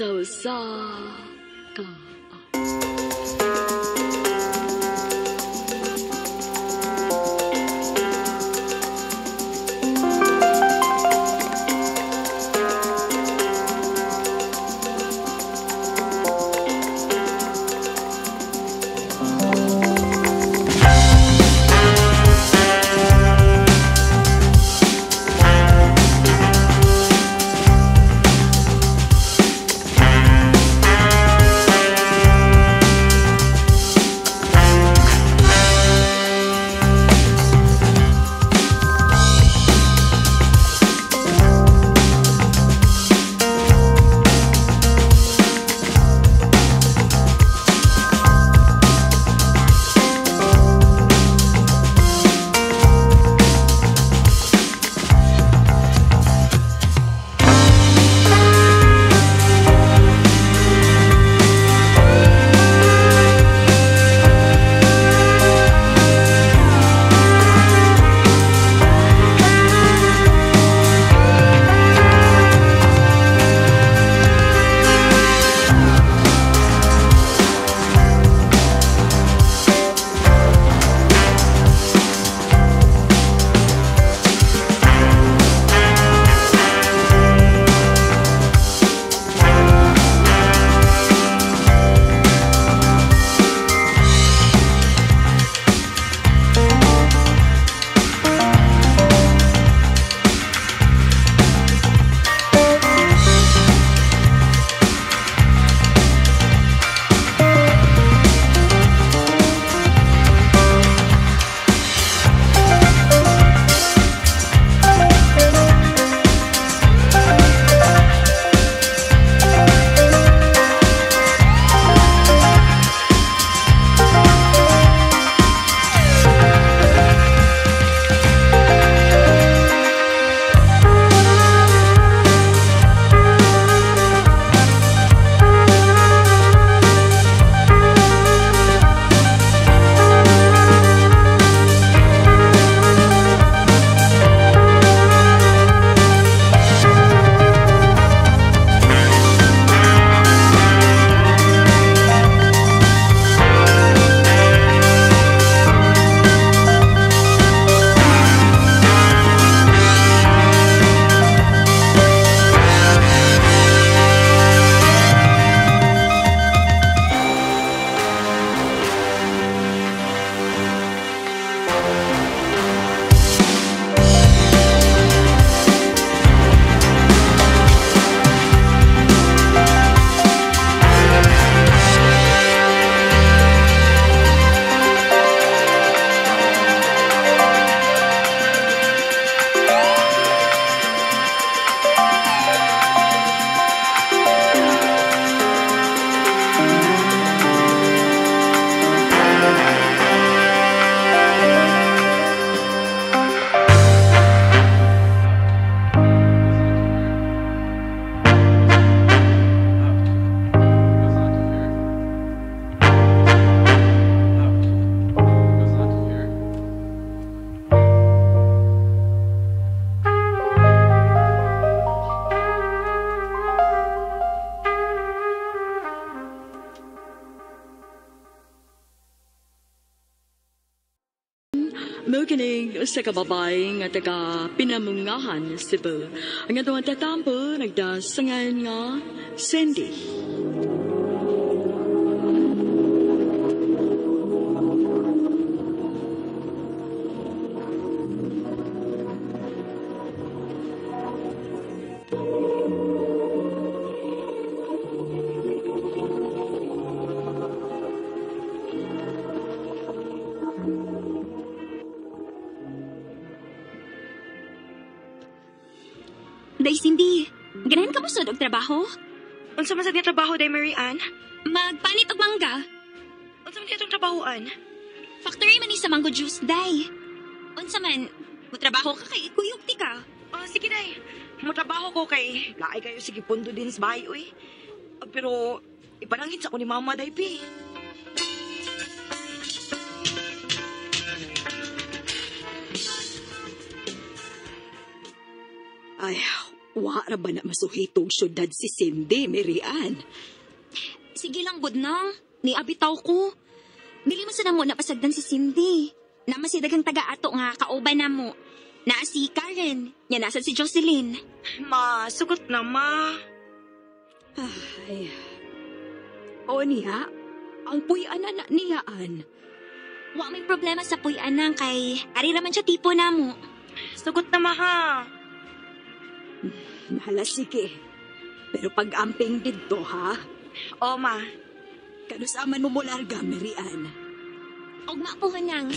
sa usa ka. Mao kining usa ka babae nga taga Pinamungahan, Cebu. Ang atong tatampo nagdasangan nga Cindy. Day Cindy, ganahan ka mo sud og trabaho? Unsa man sa niya trabaho, Day Mary Ann? Magpanit og mangga. Unsa man niya itong trabahoan? Factory man ni sa mango juice, Day. Unsa man, motrabaho ka kay kuyog ti ka. Oh, sige, Day. Motrabaho ko kay laay kayo sige pundo din sa bahay, uy. Pero ipanangit sa ko ni Mama, Day P. Ay, Wa ra ba na masuhitog syudad si Cindy, Mary Ann? Sige lang, good nang. Niabitaw ko. Dili man sa namo napasagdan si Cindy. Nama si daghang taga-ato nga kauban na mo. Naa si Karen, nya nasa si Jocelyn. Ma, sugot na, ma. Ay. O niya, ang puy-an na niyaan. Wa may problema sa puy-anang kay ari raman siya tipo na mo. Sugot na, ma, ha. Hala, sige. Pero pag-amping didto, ha? O, ma. Kanusaman mo mularga, Mary Ann. Og maapuhan nang.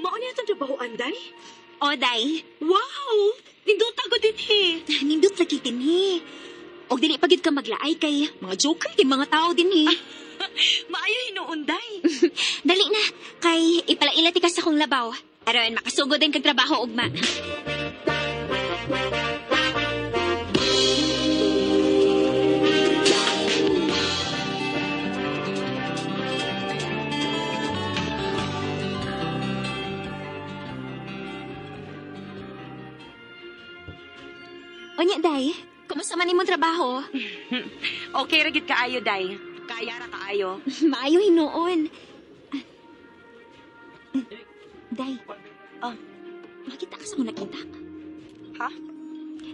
Mao niya itong trabahoan, day? O, day. Wow! Nindot ako din, he. Nindot lagi din, he. Og dili pa gid ka maglaay kay mga joker kay mga tao din, he. Maayo hinuon, day. Dali na, kay ipalaila ti ka sa kong labaw. Aron makasugod din kag trabaho ugma. Onya, day, kumusta man imong trabaho? Okay ra gid kaayo, day. Kaya ra kaayo. Maayo hinuon. Day. Oh. Makita ka sa akong nakita. Ha?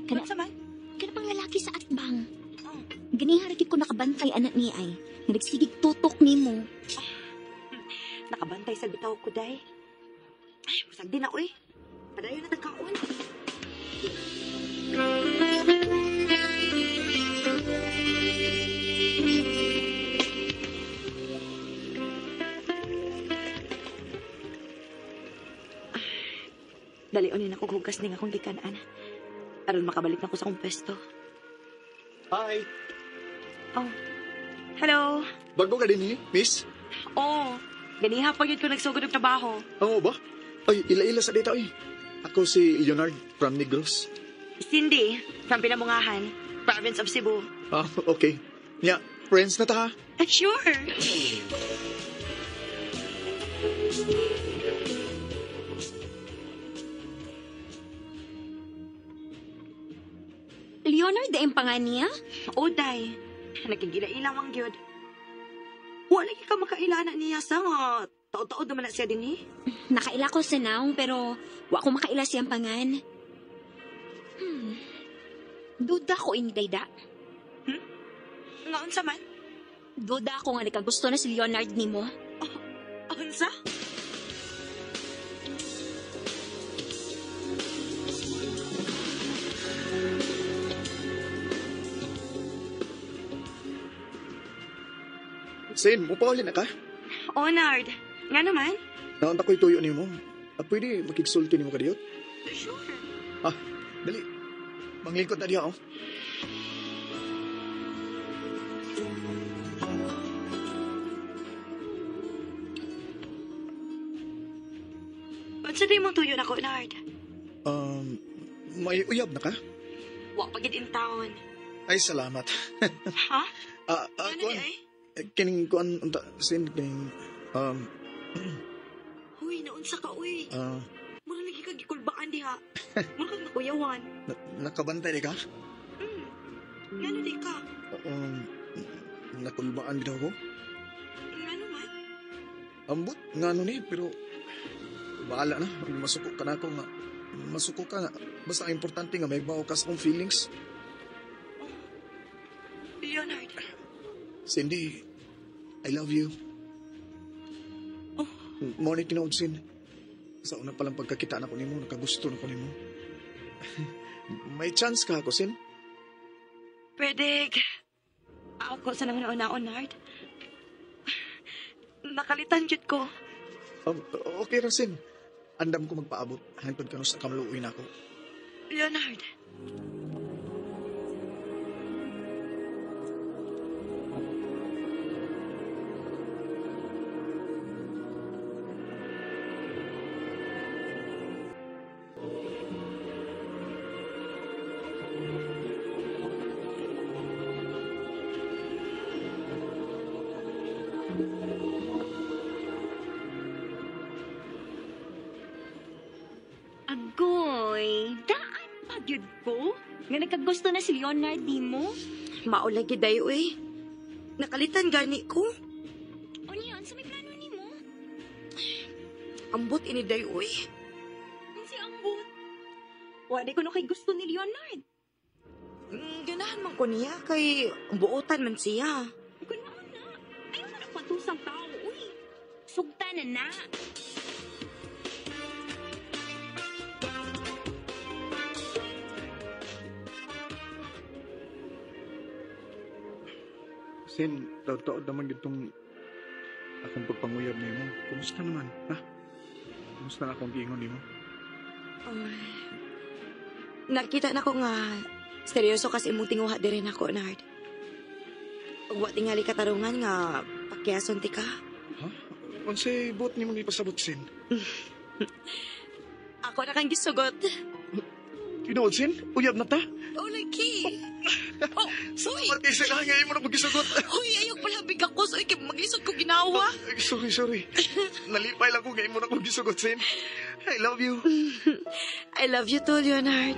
Kana, Unsa man? kana pang lalaki sa atbang. Oh. Ganiha ra gid ko nakabantay anak ni ay. Nga nagsigig tutok nimo. Nakabantay sa bitaw ko, day. Ay, musag din ako eh. Padayon na tagkaon. Dali unin ako hugas ning akong gikan-an. Aron makabalik na ko sa akong pwesto. Hi! Oh. Hello. Bago ka din eh, miss? Oh, ganiha pa gyud ko nagsugod og trabaho. Oo ba? Ay, ila-ila sa dito eh. Ako si Leonard from Negros. Cindy, from Pinamungahan, province of Cebu. Ah, okay. Nya, friends na ta ha? Ah, sure. Leonard, ang pangan niya? O, day. Nagkigila-ila mang gyud. Wala lagi ka makaila na niya sa nga. Taod-taod naman na siya din eh. Nakaila ko sa naong pero wa ko makaila siyang pangan. Duda ko ini dayda. Nga unsa man? Duda ako nga nagkagusto na si Leonard nimo. Unsa? Sin, mupauli na ka? O, Nard. Nga naman? Naunta ko'y tuyo nimo. Ah, pwede makigsulti nimo kadiyot? Sure. Ah, dali. Manglingkod na diha, oh. Unsa di mong tuyo na ko, Nard? May uyab na ka? Wa pa gid in town. Ay, salamat. Ha? Ah, Ano kuan, di ay? Kining kuan, unta, sin, kining, Huy, naunsa ka, uy. ah, Mura lagi ka gikulbaan diha. Mura kag nakuyawan. Nakabantay di ka? Ngano di ka? Nakulbaan bitaw ko? Ngano man? Ambot, ngano ni, pero bahala na. Masuko ka na ako nga. Masuko ka nga. Basta ang importante nga may bawo ka sa akong feelings. Oh. Leonard. Cindy, I love you. Oh. Mo ni tinuod, Sin. Sa una palang pagkakita na ko nimo, nakagusto na ko nimo. May chance ka ako, Sin? Pwede. Ako sa nang nauna-on, Nard. Nakalitan jud ko. Okay ra, Sin. Andam ko magpaabot. Hangtod ka no sa kamluoy na ako. Leonard. Agoy, daan pa gyud ko. Nga nagkagusto na si Leonard nimo. Maulagi day, uy. Nakalitan gani ko. Unya, unsa may plano nimo? Ambot ini day, uy. Unsi ambot? Wala ko no kay gusto ni Leonard. Ganahan man ko niya kay buotan man siya. Kun mao na. Ayaw man ang patusang tao, uy. Sugta na na. Sin, taod-taod naman gitong akong pagpanguyab nimo. Kumusta naman, ha? Kumusta na akong giingon nimo? Ay, nakita na ko nga seryoso kasi imong tinguha diri nako, Nard. Ug wa tingali katarungan nga pakiyason ti ka. Ha? Unsay buot nimo gipasabot, Sin? Ako na kang gisugot. Tinuod, Sin? Uyab na ta? Oh, lagi. Oh, Salamat kay Sin, ha? Ngayon mo na magisugot. Uy, ayok pala big ako. Uy, kay mag-isod ko ginawa. Sorry, sorry. Nalipay lang ko ngayon mo na magisugot, Sin. I love you. I love you too, Leonard.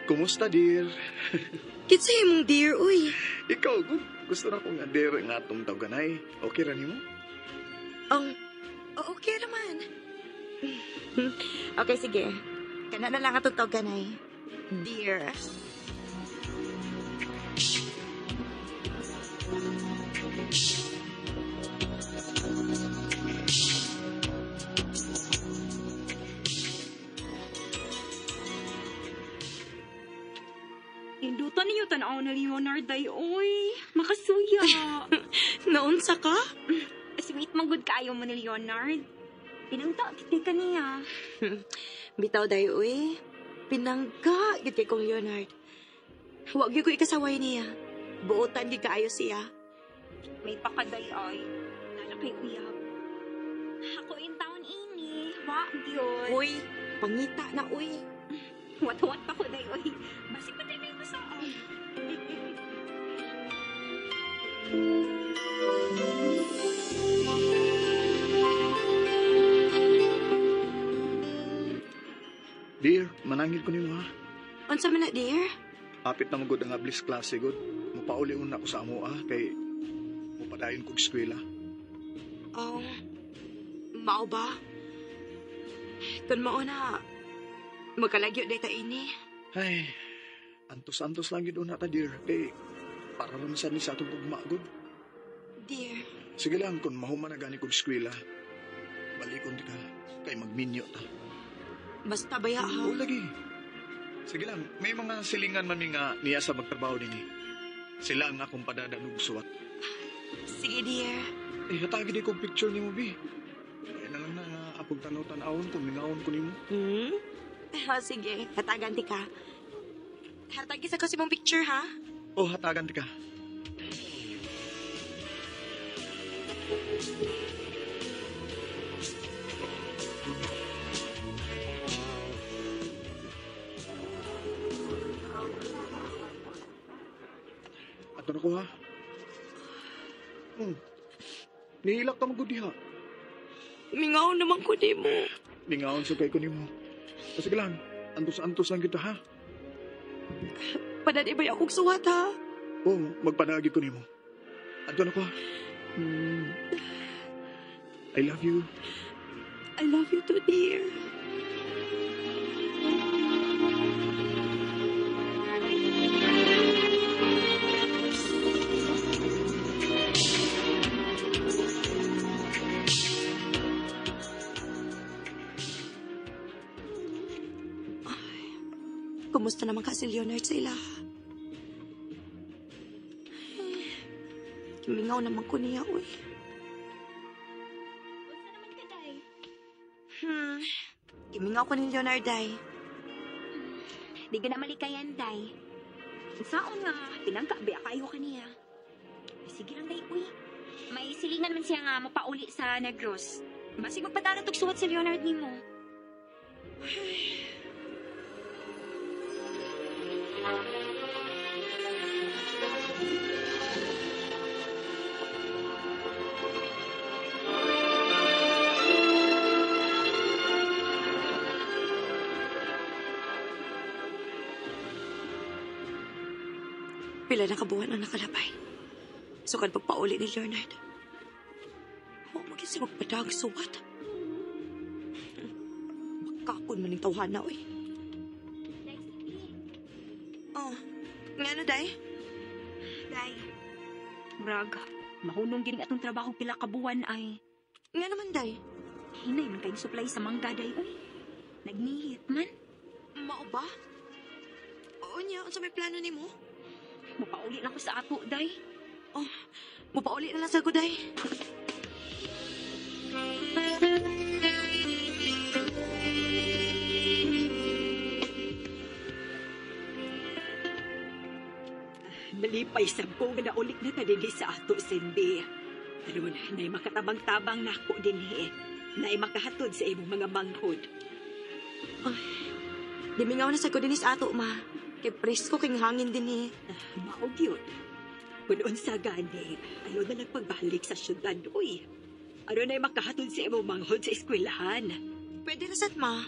Kumusta, dear? Kinsa imong dear, uy? Ikaw, good. Gusto na ko nga dear nga atong tawganay. Okay ra nimo? Okay naman. Okay, sige. Kana na lang atong tawganay. Dear. Indutan niyo tan-aw na Leonard day, oy. Makasuya. Naunsa ka? Sweet man gud kaayo mo ni Leonard. Pinangta kiti ka niya. Bitaw day, uy. Pinangga gyud kay kong Leonard. Wa gyud ko ikasaway niya. Buotan gyud kaayo siya. May pakaday ay. Nala kay uyab. Ako in town ini. Wa gyud. Uy, pangita na uy. Wat-wat pa ko day oy. Basig pa tayo mo sa Dear, manangil ko nimo ha. Unsa man na, dear? Apit na magud ang ablis klase gud. Mupauli una ko sa amo ah kay mupadayon kog eskwela. Oh, mao ba? Kun mao na, magkalagyo day ta ini. Ay, antos-antos lang gyud una ta, dear. Kay para ra man sad ni sa atong ugma gud. Dear, Sige lang kung mahuman na gani kog eskwela. Balikon di ka kay magminyo ta. Basta baya ha. Oo lagi. Sige lang, may mga silingan man mi nga niya sa magtrabaho dinhi. Sila ang akong padadanog suwat. Sige, dear. Eh, hatagi di kong picture nimo, bi. Ay na lang na nga akong tanaw-tanawon kung mingawon ko nimo. Hmm? Oh, sige, hatagan ti ka. Hatagi sa ko si mong picture, ha? Oh, hatagan ti ka. Ato na ko, ha? Nihilak ka magud diha. Mingaw naman ko nimo. Mingaon sa kay ko nimo. Sige lang, antos-antos lang kita, ha? Padali ba akong suwat, ha? Oo, magpanagi ko nimo. Ato na ko, ha? I love you. I love you too, dear. Ay, kumusta naman ka si Leonard sa ila? Kimingaw naman ko niya, uy. Unsa naman ka, day? Kimingaw ko ni Leonard, day. Di ka na malikayan, day. Saon nga, pinangka ba kayo kaniya. Sige lang, day, uy. May silingan man siya nga mapauli sa Negros. Basig magpadala tog suwat si Leonard nimo. Pila na kabuwan ang nakalabay. Sukad pagpauli ni Leonard. Huwag mo kasi magpadag suwat. Magkakon man yung tawhana, oy. Oh, nga ano, Day? Day, Brag, mahunong gining atong trabaho pila ka buwan ay. Nga naman, Day? Hinay man kayong supply sa mangga, Day, uy. Nagnihit man. Mao ba? Oo niya, unsa may plano nimo? Mupauli na ko sa ato, Day. Oh, mupauli na lang sa ko, Day. Malipay sab ko nga naulit na ta dinhi sa ato, Cindy. Aron, nay makatabang-tabang nako dinhi. Nay makahatod sa imong mga manghod. Ay, dimingaw na sa ko dinhi sa ato, ma. Kay presko king hangin dinhi. Mao gyud. Kun unsa gani, ayaw na lang pagbalik sa syudad, uy. Aron nay makahatod sa imong manghod sa eskwelahan. Pwede na sad, ma.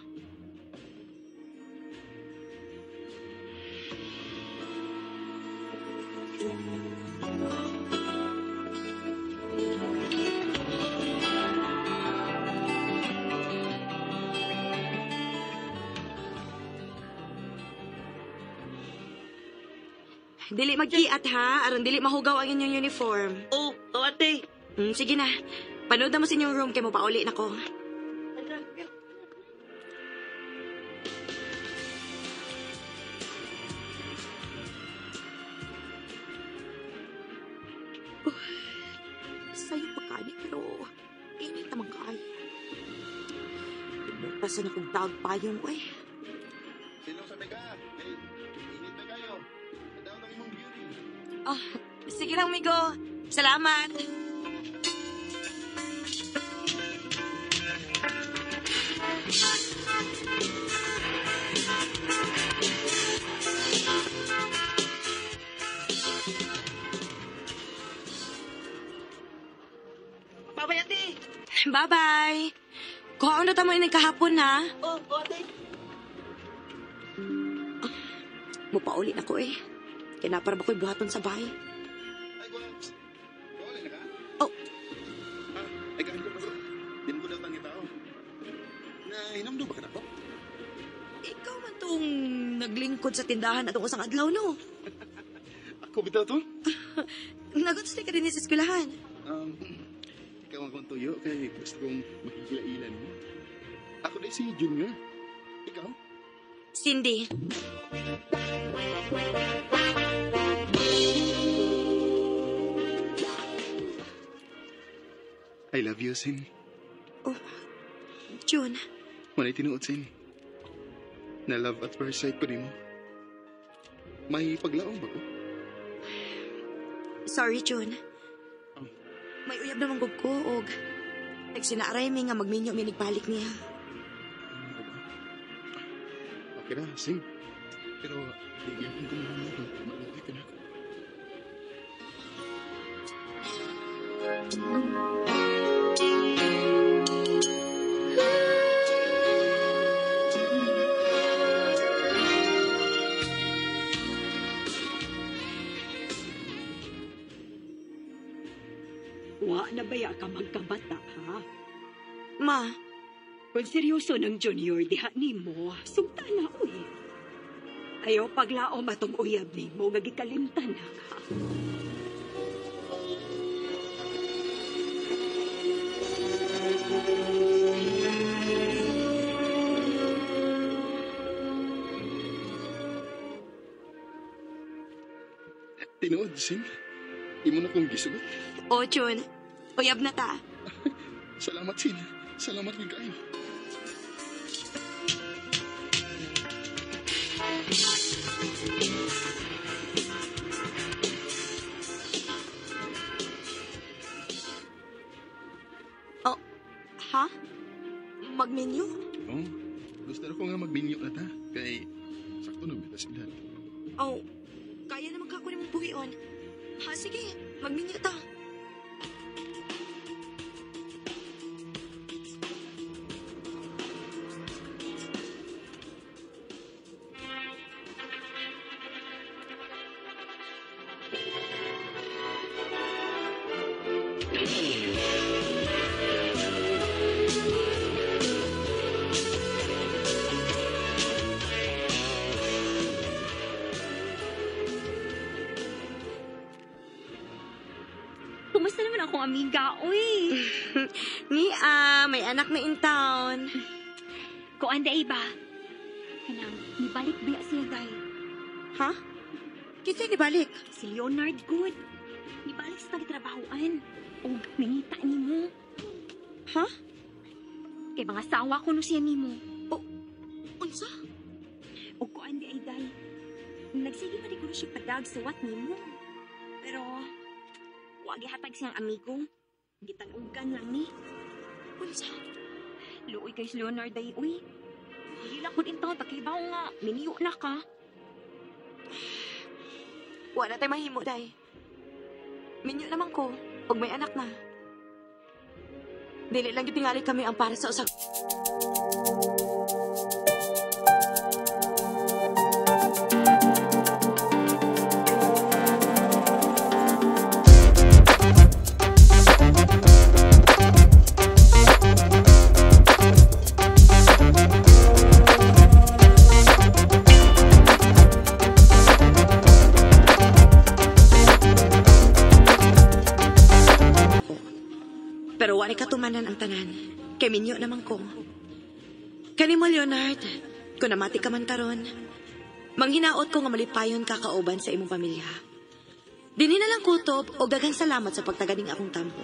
Dili magkiat ha, aron dili mahugaw ang inyong uniform. Oh, oh ate. Sige na. Panood na mo sa inyong room kay mo pauli na ko. Oh, sayo pa kani pero init naman kaayo. Tumutas na kong dagpayong, oy. Sino sabi ka? Hey, init na kayo. Daw ng imong beauty. Oh, sige lang, migo. Salamat. Bye-bye, ate. Bye-bye. Kuhaon na tamo ining kahapon, ha? Oh, oh, ate. Oh, mupauli na ko, eh. Kaya para ba ko'y buhaton sa bahay? Ay, Gwaps. Pauli na ka? Oh. Ah, ay, kain ko pa. Din ko daw tangi tao. Na, hinamdo ba ka na ko? Ikaw man tong naglingkod sa tindahan atong usang adlaw, no? Ako bitaw to? Nagusto ka din sa eskwelahan. Ikaw ang kong tuyo kay gusto kong makikilailan mo. Ako din si Junior. Ikaw? Cindy. I love you, Sin. Oh, June. Wala'y tinuod, Sin. Na love at first sight ko nimo. May paglaom ba ko? Sorry, June. Oh. May uyab naman gud ko og nagsinaaray mi nga magminyo mi nagbalik niya. Ano ba? Okay na, Sin. Pero di gyapon ko mahumot. Maluoy ka na ako. Wa na baya ka magkabata, ha? Ma. Kung seryoso ng junior diha nimo, sugta na, uy. Ayaw paglaom atong uyab nimo, nga gikalimtan na ka. Tinuod, Sin. Imo na kong gisugot. O, Jun. Uyab na ta. Salamat, Sin. Salamat gid kayo. Oh, kaya naman ka ko nimong buhion. Ha, sige, magminyo ta. Kumusta naman akong amiga, uy? Ni ah, may anak na in town. Kuan da iba. Kanang, nibalik ba siya, day? Ha? Kinsa nibalik? Si Leonard Good. Nibalik sa tagtrabahoan. O, nangita nimo. Ha? Kay mga sawa ko no siya nimo. O, unsa? O kuan di ay day. Nagsige man ko siya padag suwat nimo. Pero, wag ihatag siyang amigo. Gitanugan lang ni. Unsa? Luoy kay si Leonard ay, uy. Hila ko din taon, pakibaw nga. Miniyo na ka. Wala tayo mahimo, day. Minyo naman ko, og may anak na. Dili lang gitingali kami ang para sa usag. Pero wala katumanan ang tanan. Kay minyo naman ko. Kani mo, Leonard, kung namati ka man karon, manghinaot ko nga malipayon ka kauban sa imong pamilya. Dinhi na lang kutob o daghang salamat sa pagtaganing akong tampo.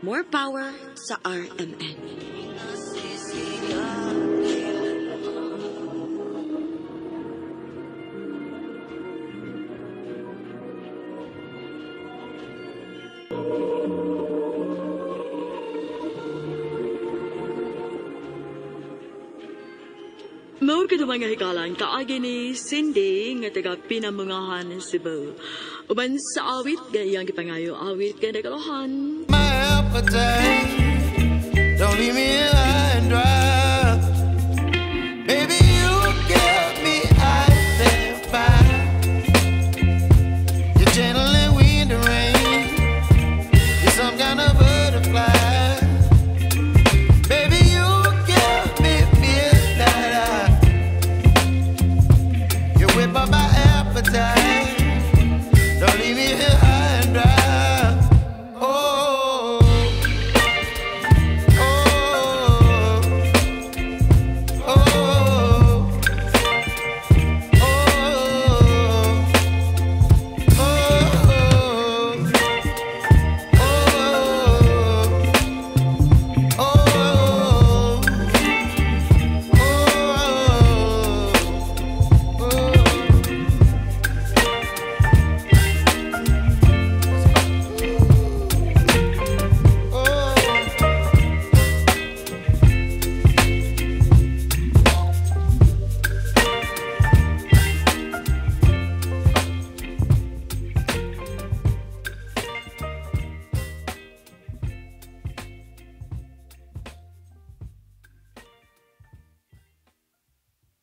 More power sa RMN. Mao gid mga higalan kaagi ni Cindy nga taga Pinamungahan, Cebu. Uban sa awit nga iyang gipangayo awit nga nagalohan. My appetite, don't leave me high and dry. Baby, you give me ice and fire. You're channeling wind and rain. You're some kind of butterfly. Baby, you give me midnight. You whip up my appetite.